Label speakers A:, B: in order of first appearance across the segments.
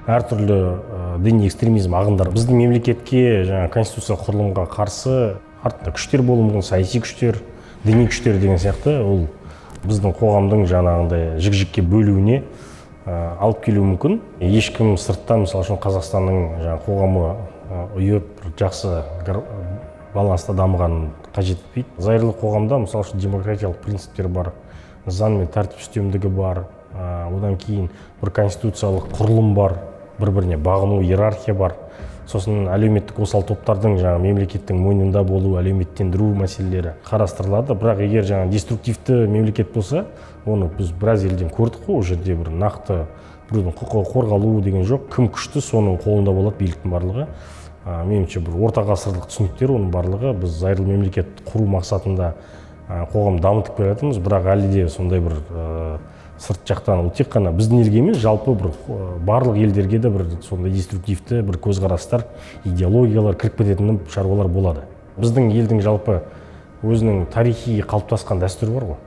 A: Әртүрлі діни экстремизм ағымдар біздің мемлекетке, жаңа конституциялық құрылымға қарсы артында күштер болуы мүмкін, саяси күштер, діни күштер деген сияқты. Ол біздің қоғамдың жаңағындай жік жікке бөлуіне алып келуі мүмкін. Ешкім сырттан, мысалы үшін, Қазақстанның жаңағы қоғамы ұйып, бір жақсы баланста дамығанын қажет етпейді. Зайырлы қоғамда, мысалы үшін, демократиялық принциптер бар, заң мен тәртіп үстемдігі бар, одан кейін бір конституциялық құрылым бар, бір біріне бағыну, иерархия бар. Сосын әлеуметтік осал топтардың жаңағы мемлекеттің мойнында болу, әлеуметтендіру мәселелері қарастырылады. Бірақ егер жаңағы деструктивті мемлекет болса, оны біз біраз елден көрдік қой, ол жерде бір нақты біреудің құқығы қорғалу деген жоқ, кім күшті, соның қолында болады биліктің барлығы. Меніңше, бір орта ғасырлық түсініктер оның барлығы. Біз зайырлы мемлекет құру мақсатында қоғам дамытып келе жатырмыз, бірақ әлі де сондай бір сырт жақтан, ол тек қана біздің елге емес, жалпы бір барлық елдерге де бір сондай деструктивті бір көзқарастар, идеологиялар кіріп кететін шаруалар болады. Біздің елдің жалпы өзінің тарихи қалыптасқан дәстүрі бар ғой.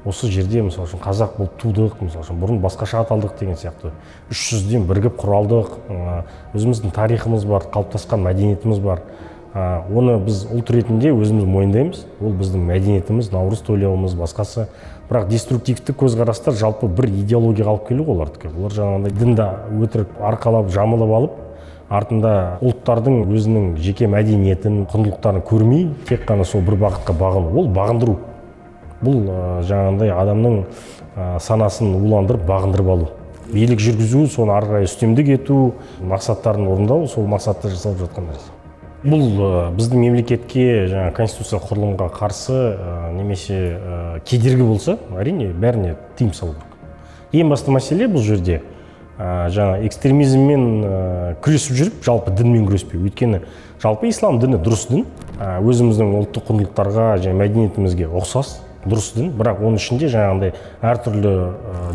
A: Осы жерде, мысалы үшін, қазақ болып тудық, мысалы үшін, бұрын басқаша аталдық деген сияқты, 300-ден бірігіп құралдық, өзіміздің тарихымыз бар, қалыптасқан мәдениетіміз бар. Оны біз ұлт ретінде өзіміз мойындаймыз, ол біздің мәдениетіміз, наурыз тойлауымыз, басқасы. Бірақ деструктивті көзқарастар жалпы бір идеологияға алып келу ғой олардікі. Олар жаңағындай дінді өтірік арқалап, жамылып алып, артында ұлттардың өзінің жеке мәдениетін, құндылықтарын көрмей, тек қана сол бір бағытқа бағыну, ол бағындыру. Бұл жаңағындай адамның санасын уландырып, бағындырып алу, билік жүргізу, соны ары қарай үстемдік ету мақсаттарын орындау, сол мақсатта жасалып жатқан нәрсе. Бұл біздің мемлекетке, жаңа конституциялық құрылымға қарсы немесе кедергі болса, әрине, бәріне тыйым салу керек. Ең басты мәселе бұл жерде жаңа экстремизммен күресіп жүріп, жалпы дінмен күреспеу. Өйткені жалпы ислам діні дұрыс дін, өзіміздің ұлттық құндылықтарға және мәдениетімізге ұқсас дұрыс дін. Бірақ оның ішінде жаңағындай әртүрлі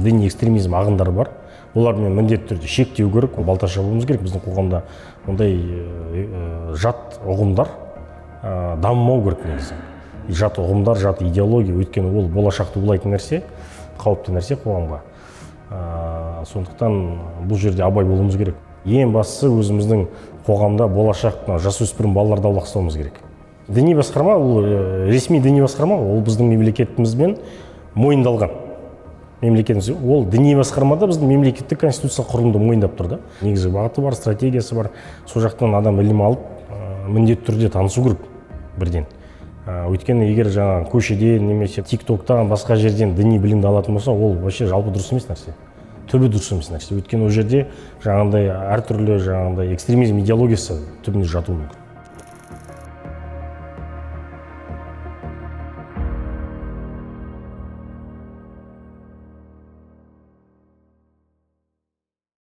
A: діни экстремизм ағымдары бар, олармен міндетті түрде шектеу керек, балта шабуымыз керек. Біздің қоғамда ондай жат ұғымдар дамымау керек негізі, жат ұғымдар, жат идеология. Өйткені ол болашақты улайтын нәрсе, қауіпті нәрсе қоғамға. Сондықтан бұл жерде абай болуымыз керек. Ең бастысы, өзіміздің қоғамда болашақ мына жасөспірім балаларды аулақ ұстауымыз керек. Діни басқарма ол ресми діни басқарма, ол біздің мемлекетімізбен мойындалған мемлекетіміз. Ол діни басқармада біздің мемлекеттік конституциялық құрылымды мойындап тұр да. Негізгі бағыты бар, стратегиясы бар. Сол жақтан адам ілім алып, міндетті түрде танысу керек бірден. Өйткені егер жаңағы көшеде немесе Тик Токтан, басқа жерден діни білімді алатын болса, ол вообще жалпы дұрыс емес нәрсе, түбі дұрыс емес нәрсе. Өйткені ол жерде жаңағындай әртүрлі жаңағындай экстремизм идеологиясы түбінде жатуы мүмкін.